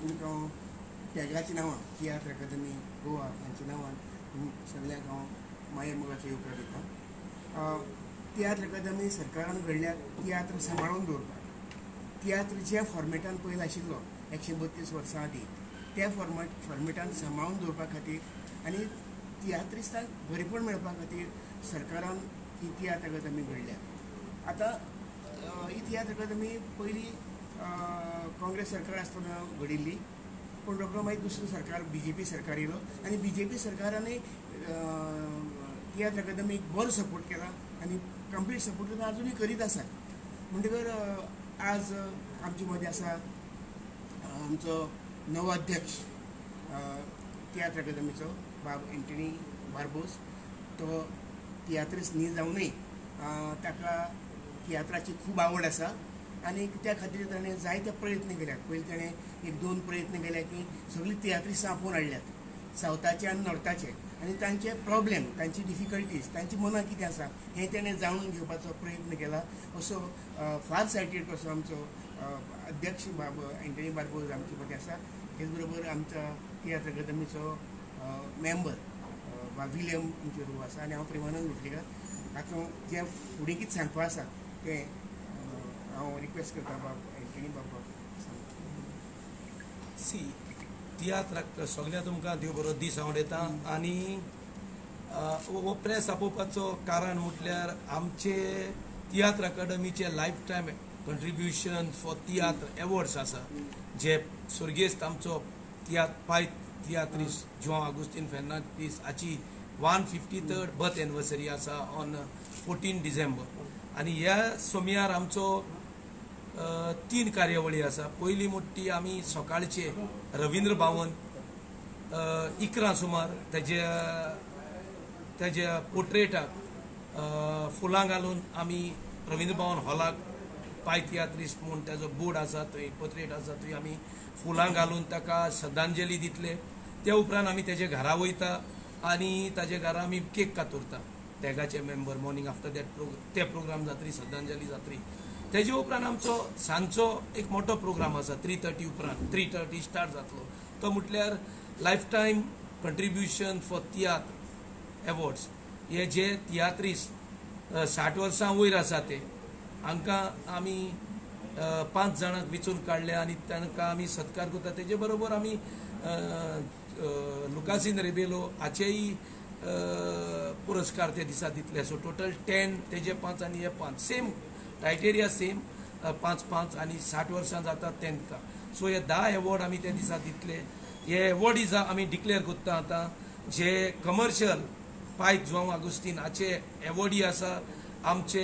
तुमकां हांव टॅगाचीं नांवां, तियात्र अकादमी गोवा हांच्या नांवान सगल्यांक हांव माया मोगाचो येवकार दिता. तियात्र अकादमी सरकारान घडल्या तियात्र सांबाळून दवरपाक. तियात्र ज्या फॉर्मेटान पयलीं आशिल्लो 132 वर्सां आदीं, त्या फॉर्मेटान सांबाळून दवरपा खातीर आनी तियात्रिस्तांक बरेपण मेळपा खातीर सरकारान ही तियात्र अकादमी घडल्या. आतां ही तियात्र अकादमी पयलीं काँग्रेस सरकार आसतना घडिल्ली, पूण रोखडो मागीर दुसरें सरकार बीजेपी सरकार येयलो आनी बीजेपी सरकारानूय तियात्र अकादमीक बरो सपोर्ट केला आनी कंप्लीट सपोर्ट आजुनूय करीत आसा. म्हणटकर आज आमचे मदें आसा आमचो नवो अध्यक्ष तियात्र अकादमीचो बाब एंटनी बार्बोस. तो तियात्रिस्त न्ही जावनूय ताका तियात्राची खूब आवड आसा आनी त्या खातीर ताणें जायते प्रयत्न केल्यात. पयलीं ताणें एक दोन प्रयत्न केले की सगळीं तियात्रिस्तां आपोवन हाडल्यात, सावथाचे आनी नॉर्थाचे, आनी तांचे प्रॉब्लेम, तांची डिफिकल्टीज, तांची मनां कितें आसा हें ताणें जाणून घेवपाचो प्रयत्न केला. असो फार सायटेड कसो आमचो अध्यक्ष बाब एंटनी बार्बोज आमचे मदें आसा. तेच बरोबर आमच्या तियात्र अकादमीचो मेंबर बाब विलियम आमचे बरोबर आसा आनी हांव प्रेमानंद लोटलीकर. आतां जें फुडें कितें सांगपा आसा तें हांव रिक्वेस्ट करता बाब एंटनी बाब सी तियात्राक सगळ्या तुमकां देव बरो दीस हांव दिता. आनी हो प्रेस आपोवपाचो कारण म्हटल्यार आमचे तियात्र अकादमीचे life time contribution for tiatr awards आसा, जे स्वर्गेस्त आमचो तियात्र पाय तियात्रिस्ट जुआंव आगुस्तीन फेर्नांडीस हाची 153rd birth anniversary आसा ऑन 14 डिसेंबर. आनी ह्या सोमयार आमचो 3 कार्यावळी आसा. पयली मोठी आमी सकाळचे रविंद्र भवन 11 सुमार तेज्या पोर्ट्रेटाक फुलां घालून आमी रविंद्र भवन हॉलाक पाय तियात्रिस्ट म्हूण तेजो बोर्ड आसा थंय पोर्ट्रेट आसा थंय आमी फुलां घालून ताका श्रद्धांजली दितले. त्या उपरांत आमी तेजे घरा वयता आनी ताजे घरा आमी केक कातरता टॅगाचे मेंबर मॉर्निंग आफ्टर that ते प्रोग्राम जातरी, श्रद्धांजली जातरी. तेजे उपरांत आमचो सांजचो एक मोठो प्रोग्राम आसा 3:30 उपरांत 3:30 स्टार्ट जातलो. तो म्हटल्यार life time contribution for tiatr awards. हे जे तियात्रिस्ट 60 वर्सां वयर आसा ते हांकां आमी 5 जाणांक विचून काडले आनी तांकां आमी सत्कार करता. तेजे बरोबर आमी लुकासीन रेबेलो हाचेय पुरस्कार ते दिसा दितले. सो टोटल 10, तेजे 5 आनी हे 5, सेम क्रायटेरिया सेम, 5 5 आनी 60 वर्सां जाता तांकां. सो हे 10 एवॉर्ड आमी त्या दिसा दितले. हे एवॉर्डीज आमी डिक्लेअर करता आतां जे कमर्शियल पायक जुआंव आगुस्तीन हाचे एवॉर्डी आसा. आमचे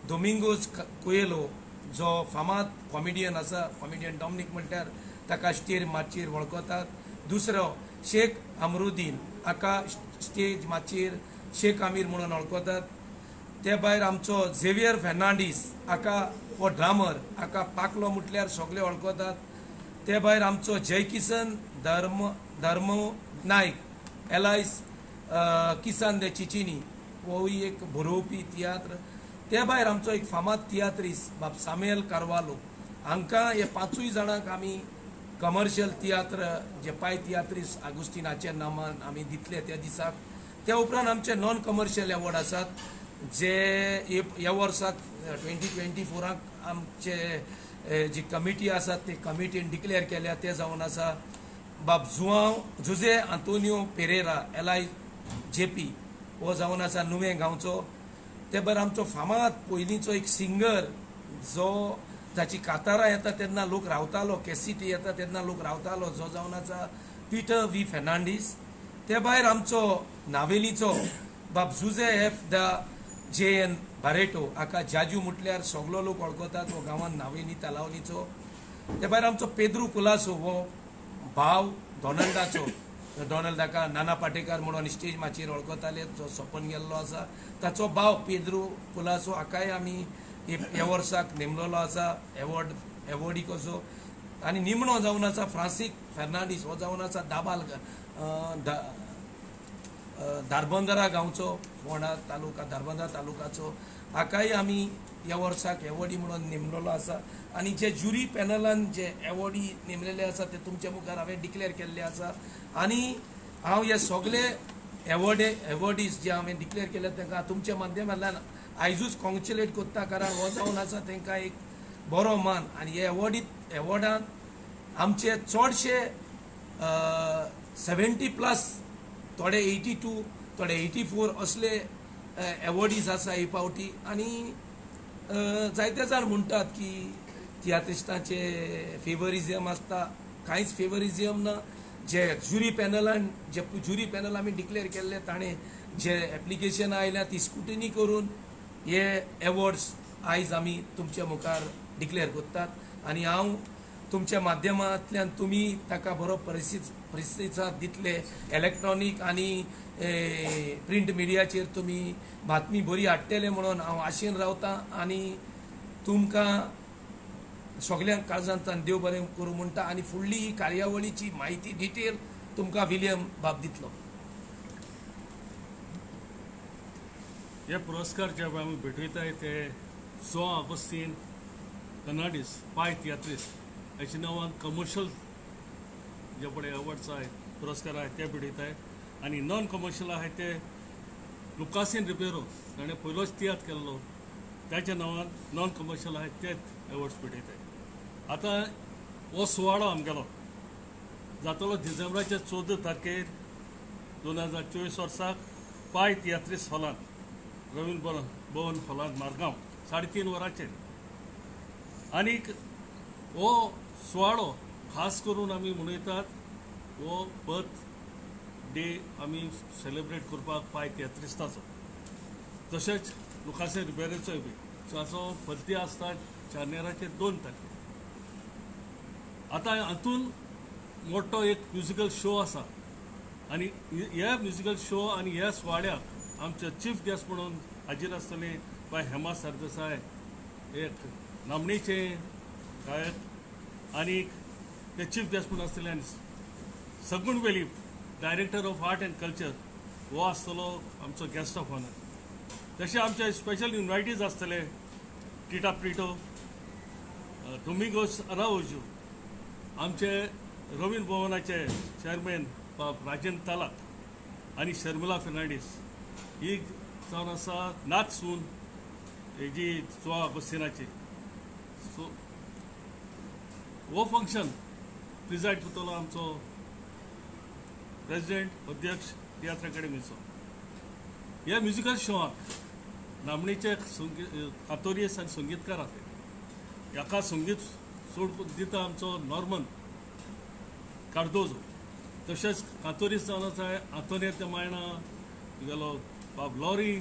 दोमिंगोज कुएलो जो फामाद कॉमेडियन आसा, कॉमेडियन डॉमनीक म्हणल्यार ताका स्टेज माचयेर वळखतात. दुसरो शेख अमरुद्दीन हाका स्टेज माचयेर शेख आमीर म्हणून वळखतात. ते भायर आमचो झेवियर फेर्नांडीस हाका हो ड्रामर हाका पाकलो म्हटल्यार सगळे वळखतात. ते भायर आमचो जयकिसन धर्म नायक एलायस किसान दे चिचिनी होय एक बरोवपी तियात्र. ते भायर आमचो एक फामाद तियात्रिस्ट बाब सामेल कार्वालो हांकां हे 5 जाणांक आमी कमर्शियल तियात्र जे पाय तियात्रिस्ट आगुस्तीनाच्या नामान आमी दितले त्या दिसाक. त्या उपरांत आमचे नॉन कमर्शियल एवॉर्ड आसात जे ह्या वर्साक 2024 आमचे जी कमिटी आसा ते कमिटीन डिक्लेअर केल्या ते जावन आसा बाब Joao Jose Antonio Pereira L I JP हो जावन आसा नुवें गांवचो. ते भायर आमचो फामाद पयलींचो एक सिंगर जो जाची कातारां येता तेन्ना लोक रावतालो, कॅसिटी येता तेन्ना लोक रावतालो, जो जावन आसा पिटर वी फेर्नांडीस. ते भायर आमचो नावेलीचो Bab Juze F the J N Barreto हाका जाजू म्हटल्यार सगलो लोक वळखतात, हो गांवांत नावेली तलावलीचो. ते भायर आमचो पेद्रू कुलासो हो भाव डोनाल्डाचो, डोनाल्ड हाका नाना पाटेकार म्हणून स्टेज माचयेर वळखताले, जो सोंपून गेल्लो आसा ताचो भाव पेद्रू कुलासो हाकाय आमी ह्या वर्साक नेमलेलो आसा एवॉर्डी कसो. आनी निमणो जावन आसा फ्रांसीक फेर्नांडीस हो जावन आसा दाबाल धारबंदरा गांवचो, फोंडा तालुका, धारबंदरा तालुकाचो, हाकाय आमी ह्या वर्साक एवॉर्डी म्हणून नेमलेलो आसा आनी जे ज्युरी पॅनलान जे एवॉर्डी नेमलेले आसा ते तुमच्या मुखार हांवें डिक्लेअर केल्ले आसा. आनी हांव हे सगळे एवॉर्डीज जे हांवें डिक्लेअर केले तांकां तुमच्या माध्यमांतल्यान आयजूच कॉंग्रेच्युलेट करता, कारण हो जावन आसा तांकां एक बरो मान. आनी हे एवॉर्डान आमचे चडशे 70+, थोडे 82, थोडे 84 असले एवॉर्डीज आसा ही पावटी. आनी जायते जाण म्हणटात की तियात्रिस्टांचे फेवरिजम आसता, कांयच फेवरिजम ना. जे ज्युरी पॅनलान जे ज्युरी पॅनल आमी डिक्लेअर केल्ले ताणें जे एप्लिकेशन आयल्या ती स्क्रुटिनी करून हे एवॉर्ड्स आयज आमी तुमच्या मुखार डिक्लेअर करतात. आनी हांव तुमच्या माध्यमांतल्यान तुमी ताका बरो परिस्थिती दितले. इलेक्ट्रॉनीक आनी प्रिंट मिडियाचेर तुमी बातमी बरी हाडटले म्हणून हांव आशेन रावतां आनी तुमकां सगल्यांक काळजांतल्यान देव बरें करूं म्हणटा. आनी फुडली ही कार्यावळीची म्हायती डिटेल तुमकां विलियम बाब दितलो. हे पुरस्कार जे आमी भेटयताय ते 100 ऑगस्टीन फर्नांडीस पाय तियात्रीस हेच्या नांवान कमर्शियल जे पळय अवॉर्ड्स आहाय पुरस्कार आहाय ते भेटयताय. आनी नॉन कमर्शियल आहाय ते लुकासीन रिबेरो ताणें पयलोच तियात्र केल्लो ताच्या नांवान नॉन कमर्शियल आहाय ते अवॉर्ड्स भेटयताय. आतां हो सुवाळो आमगेलो जातलो डिसेंबराच्या 14 तारखेर 2024 वर्साक पाय तियात्रीस हॉलांत, रवींद्र भवन हॉलांत, मारगांव, 3:30 वरांचेर. आनीक हो सुवाळो खास करून आमी मनयतात हो बर्थ डे आमी सेलिब्रेट करपाक पाय तियात्रिस्ताचो, तशेंच लुकासे रिबेरोचोय बी ताचो बर्थडे आसता जानेराचे 2 तारखेर. आतां हातून मोठो एक म्युजिकल शो आसा आनी ह्या म्युजिकल शो आनी ह्या सुवाळ्याक आमचे चीफ गेस्ट म्हणून हाजीर आसतले बाय हेमा सरदेसाय, एक नामणेचे गायक, आनी ते चीफ गेस्ट म्हणून आसतले. आनी Sagun Velip, director of art and culture, हो आसतलो आमचो गेस्ट ऑफ ऑनर. तशें आमचे स्पेशल इन्वायटीज आसतले टिटा प्रिटो, डोमिंगोस अरावजू, आमचे रवींद्र भवनाचे चेअरमॅन बाब राजेंद्र तालाक आनी शर्मिला फर्नांडीस ही जावन आसा नाच सून हेजी 100 ऑगस्टिनाची. सो हो फंक्शन प्रिजायड करतलो आमचो प्रेजिडेंट अध्यक्ष तियात्र अकाडेमीचो. ह्या म्युजिकल शोआक नामणेचे कातोरियस आनी संगीतकार आसा. हाका संगीत सोड दिता आमचो नॉर्मन कार्दोजो, तशेंच कातोरीस जावन आसा आंतोनेत मायणा, तुगेलो बाब लॉरी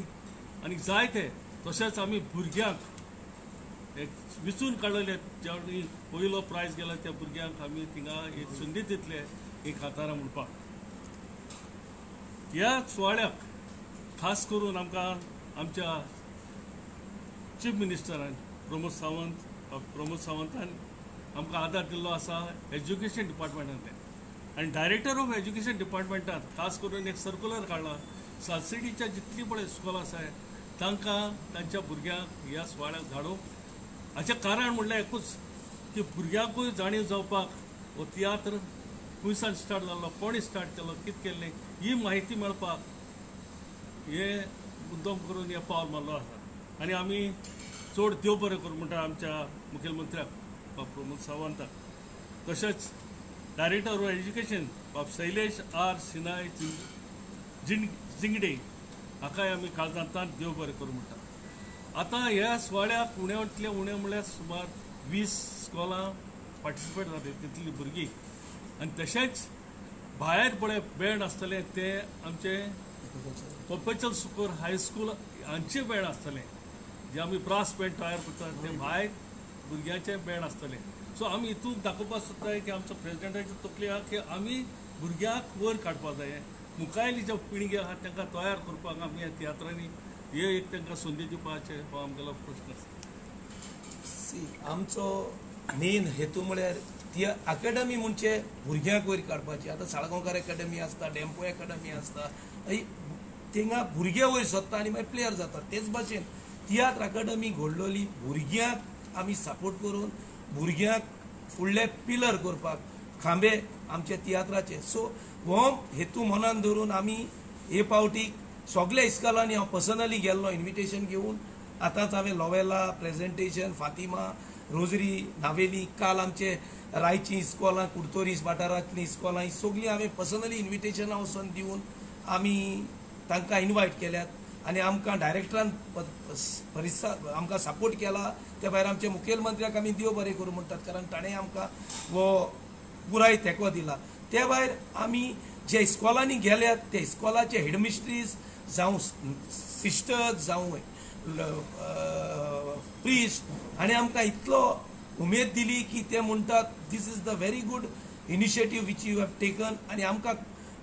आनी जायते. तशेंच आमी भुरग्यांक एक विचून काडलेले, ज्या पयलो प्रायज गेला त्या भुरग्यांक आमी थिंगा एक संदी दितले ही कातारां म्हणपाक. ह्या सुवाळ्याक खास करून आमकां आमच्या चीफ मिनिस्टरान प्रमोद सावंतान आमकां आदार दिल्लो आसा एज्युकेशन डिपार्टमेंटांतल्यान. आनी डायरेक्टर ऑफ एज्युकेशन डिपार्टमेंटान खास करून एक सर्कुलर काडला, सबसिडीच्या जितली पळय स्कॉलां आसाय तांकां तांच्या भुरग्यांक ह्या सुवाळ्याक धाडूंक. हाचें कारण म्हणल्यार एकूच की भुरग्यांकूय जाणीव जावपाक हो तियात्र खंयसान स्टार्ट जाल्लो, कोणी स्टार्ट केलो, कितें केल्लें, ही म्हायती मेळपाक हे मुद्दम करून हे पावल मारलो आसा. आनी आमी चड देव बरें करूं म्हणटा आमच्या मुखेलमंत्र्याक बाब प्रमोद सावंताक, तशेंच डायरेक्टर ऑफ एज्युकेशन बाब शैलेश आर सिनाय जिंगडे हाकाय आमी काळजांतल्यान देव बरें करूं म्हणटा. आतां ह्या सुवाळ्याक उण्यांतले उणें म्हणल्यार सुमार 20 स्कॉलां पार्टिसिपेट जाले तितलीं भुरगीं. आनी तशेंच भायर पळय बँड आसतलें ते आमचे परपेचुअल सुकोर हायस्कूल हांचे बँड आसतलें, जे आमी ब्रास बँड तयार करतात ते भायर भुरग्यांचे बँड आसतलें. सो आमी हितून दाखोवपाक सोदताय की आमचो प्रेजिडेंटाची तकली आहा की आमी भुरग्यांक वयर काडपाक जाय, मुखायली ज्यो पिळगी आहा तांकां तयार करपाक आमी ह्या तियात्रांनी हे एक तांकां संदी दिवपाचें हो आमगेलो प्रश्न आसा. सी, आमचो मेन हेतू म्हळ्यार ती अकॅडमी म्हणजे भुरग्यांक वयर काडपाची. आतां साळगांवकार अकॅडमी आसता, डेम्पो अकॅडमी आसता, थिंगा भुरगे वयर सरता आनी मागीर प्लेयर जाता. तेच भाशेन तियात्र अकादमी घडलोली भुरग्यांक आमी सपोर्ट करून भुरग्यांक फुडले पिलर करपाक, खांबे आमचे तियात्राचे. सो हो हेतू मनान धरून आमी हे पावटी सगल्या इस्कॉलांनी हांव पर्सनली गेल्लो इन्विटेशन घेवन. आतांच हांवें लोवेला, प्रेजेंटेशन, फातिमा, रोजरी, नावेली, काल आमचे रायची इस्कॉलां, कुडतोरीस वाठारांतलीं इस्कॉलां, ही सगळीं हांवें पर्सनली इन्विटेशनां वचून दिवन आमी तांकां इनवायट केल्यात आनी आमकां डायरेक्टरान आमकां सपोर्ट केला. त्या भायर आमच्या मुखेलमंत्र्याक आमी देव बरें करूं म्हणटात, कारण ताणें आमकां हो पुराय तेंको दिला. त्या भायर आमी जे इस्कॉलांनी गेल्यात ते इस्कॉलाचे हेडमिस्ट्रीज जावं सिस्टर्स जावं प्रिस्ट हाणें आमकां इतलो उमेद दिली की ते म्हणटात this is the very good initiative which you have taken. आनी आमकां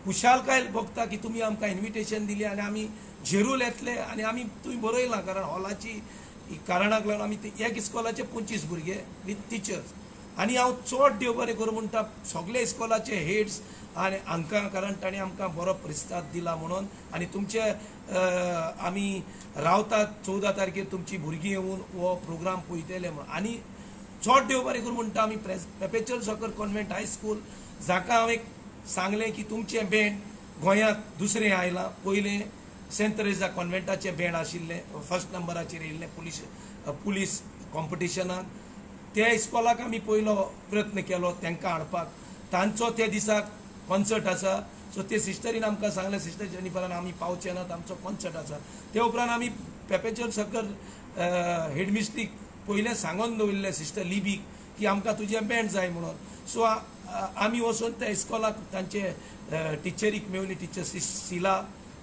खुशालकाय भोगता की तुमी आमकां इन्विटेशन दिली आनी आमी जेरूल येतले आनी आमी तुमी बरयलां, कारण हॉलाची कारणाक लागून आमी एक इस्कॉलाचे 25 भुरगे विथ टिचर्स. आनी हांव चड देव बरें करूं म्हणटा सगळे इस्कॉलाचे हेड्स आनी हांकां, कारण तांणी आमकां बरो प्रतिसाद दिला म्हणून. आनी तुमचे आमी रावतात 14 तारखेर तुमची भुरगीं येवन हो प्रोग्राम पळयतले म्हणून. आनी चड देव बरें करूं म्हणटा आमी Perpetual Succour convent high school, जाका हांवें सांगलें की तुमचें बँड गोंयांत दुसरें आयलां. पयलें सेंट तेरेजा कॉन्वेंटाचें बँड आशिल्लें, फर्स्ट नंबराचेर येयल्लें पुलीस कॉम्पिटिशनाक. त्या इस्कॉलाक आमी पयलो प्रयत्न केलो तांकां हाडपाक. तांचो त्या दिसाक कॉन्सर्ट आसा. सो ते सिस्टरीन आमकां सांगलें, सिस्टर जेनिफरान आमी पावचे नात, आमचो कॉन्सर्ट आसा. ते उपरांत आमी पेपेचर सकर हेडमिस्ट्रीक पयलें सांगून दवरिल्लें सिस्टर लिबीक की आमकां तुजें बँड जाय म्हणून. सो आमी वचून त्या इस्कॉलाक तांचे टिचरीक मेवली, टिचर शिला,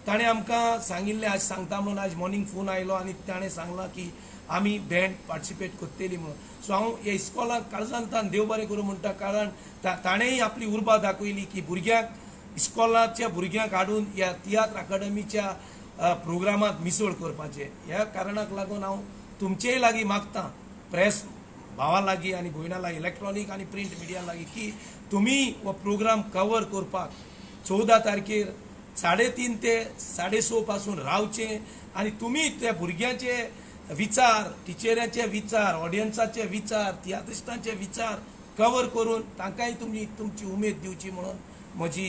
ताणें आमकां सांगिल्लें आज सांगता म्हणून. आज मॉर्निंग फोन आयलो आनी ताणें सांगलां की आमी बँड पार्टिसिपेट करतली म्हणून. सो हांव ह्या इस्कॉलाक काळजांतान देव बरें करूं म्हणटा, कारण ताणेंय आपली उर्बा दाखयली की भुरग्यांक इस्कॉलाच्या भुरग्यांक हाडून ह्या तियात्र अकादमीच्या प्रोग्रामाक मिसळ करपाचें. ह्या कारणाक लागून हांव तुमचेय लागीं मागता, प्रेस भावा लागीं आनी भयणा लागीं, इलेक्ट्रॉनीक आनी प्रिंट मिडिया लागीं, की तुमी हो प्रोग्राम कवर करपाक 14 तारखेर 3:30 ते 6:30 पासून रावचें आनी तुमी त्या भुरग्यांचे विचार, टिचऱ्यांचे विचार, ऑडियन्साचे विचार, तियात्रिस्टांचे विचार कवर करून तांकांय तुमी तुमची उमेद दिवची म्हणून म्हजी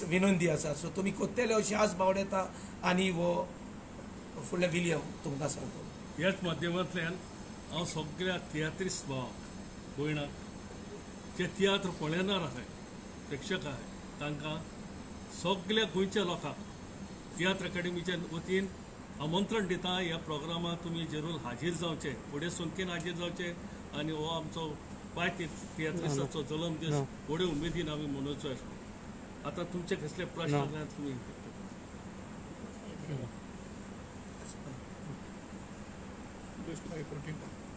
विनंती आसा. सो तुमी करतले अशी आस बावडेता आनी हो फुडले विलियम तुमकां सांगतो. ह्याच माध्यमांतल्यान हांव सगळ्या तियात्रिस्त भावाक भयणाक जे तियात्र पळयणार आसाय, प्रेक्षक आहाय, तांकां सगळ्या गोंयच्या लोकांक तियात्र अकादमीच्या वतीन आमंत्रण दिता. ह्या प्रोग्रामाक तुमी जरूर हाजीर जावचे, व्हडे संख्येन हाजीर जावचे आनी हो आमचो पाय तियात्रिस्ताचो जल्म दीस व्हडे उमेदीन आमी मनोवचो. आतां तुमचे कसले प्रश्न आसल्यार तुमी Just try 14.